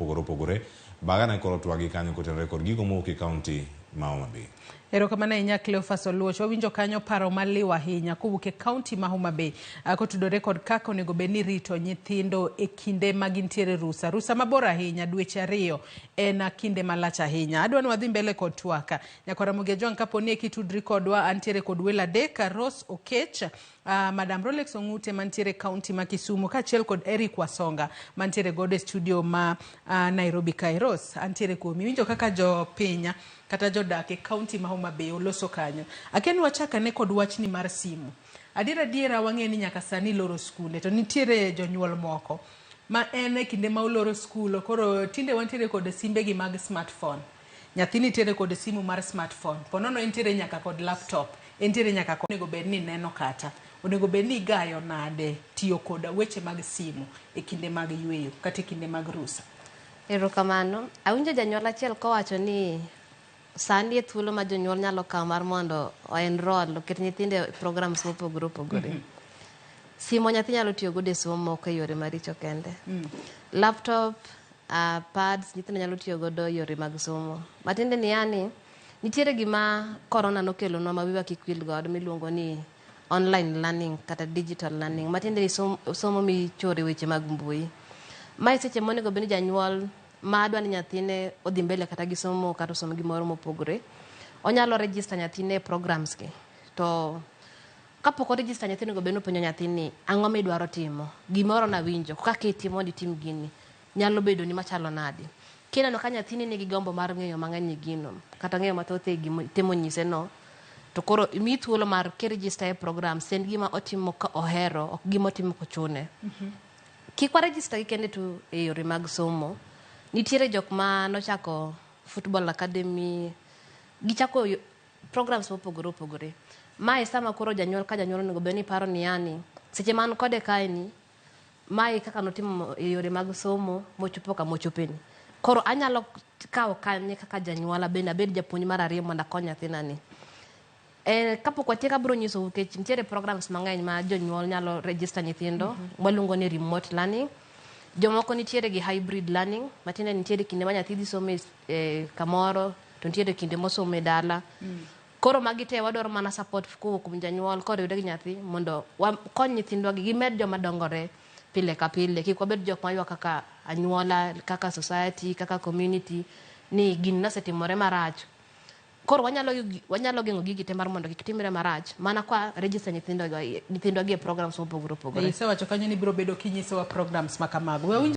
mopogore opogore. Bagane koro twagi kanyo kotenore kod gigo mowuok e kaunti ma Homa Bay. Erokamano ahinya Cleophas Oluoch. Wawinjo kanyo paro maliw ahinya kowuok e kaunti ma Homa Bay kotudore kod kaka onego bed ni irito nyithindo e kinde ma gintiere rusa. Rusa mabor ahinya, dweche ariyo en kinde malach ahinya. Adwa ni wadhi mbele kod twak. Nyakwar Ramogi Ajwang' kapo ni eki tudri kodwa, antiere kod welo adek, Rose Okech, Madam Rolex Ong'ute mantiere e kaunti ma Kisumu kaachiel kod Eric Wasonga mantiere godo e studio ma Nairobi kae. Rose, antiere kuomi. Iwinjo kaka jopiny kata jodak e kaunti ma Homa Bay oloso kanyo. Akia ni wachak ane kod wachni mar simu. Adier adiera wang'eyo ni nyaka sani iloro skunde to nitiere jonyuol moko ma en e kinde ma oloro skul koro tinde wantiere kod simbegi mag smartphone. Nyathi nitiere kod simu mar smartphone, ponono entiere nyaka kod laptop, entiere nyaka kod onego bed ni neno kata onego bed ni igayo nade tiyo kod weche mag simu e kinde mag yueyo kata e kinde mag rusa. Erokamano. Awinjo janyuol achiel kowacho ni sani e thuolo ma jonyuol nyalo kawo mar mondo o enroll, oket nyithindo e programs mopogore opogore. Simo nyathi nyalo tiyo godo e somo ok e yore maricho kende. Laptop, pads nyithindo nyalo tiyo godo e yore mag somo. Matiende ni yani, nitiere gima corona nokelonwa ma wiwa kik wil godo miluongo ni online learning kata digital learning. Matiende ni somo michoro e weche mag mbui. Mae seche monego bed ni janyuol ma dwa ni nyathine odhi mbele kata gi somo kata osom gimoro mopogore, onyalo register nyathine e programs gi. To kapok o register nyathine onego bed ni openjo nyathini ang'o midwaro timo, gimoro nawinjo, kaka itimo mondo itim gini nyalo bedo ni machalo nade. Kineno ka nyathini nigi gombo mar ng'eyo mang'eny e gino, kata ng'eyo mathoth e gima itemo nyise no, to koro imiyi thuolo mar kiregister e programs en gima otimo ka ohero, ok gima otimo kochune. Kik wa register gi kende tu e yore mag somo. Nitiere jok ma nochako football academy, gichako programs mopogore opogore. Mae sama koro janyuol ka janyuol onego bed ni paro ni yani, seche man kode kae ni, mae kaka notimo e yore mag somo mochopo kama ochopeni. Koro anyalo kawo kanye kaka janyuola bende abed japuonj mar ariyo mondo akony nyathina ni. Kapok watieko abiro nyisou nikech nitiere programs mang'eny ma jonyuol nyalo register nyithindo waluongo ni remote learning. Jomoko nitiere gi hybrid learning, matiende nitiere kinde ma nyathi dhi somo e kamoro to nitiere kinde mosomo e dala. Koro magi te wadwaro mana support kowuok kuom janyuol koriwre gi nyathi mondo wakony nyithindwa gi gimed joma dongore pile ka pile. Kik wabed jok maywak kaka anyuola, kaka society, kaka community ni gini nosetimore marach. Koro wanyalo geng'o gigi te mar mondo kik timre marach mana kwa register nyithindwa gi e programs mopogore opogore. Isewacho kanyo ni ibiro bedo kinyisowa programs ma kamago. We awinj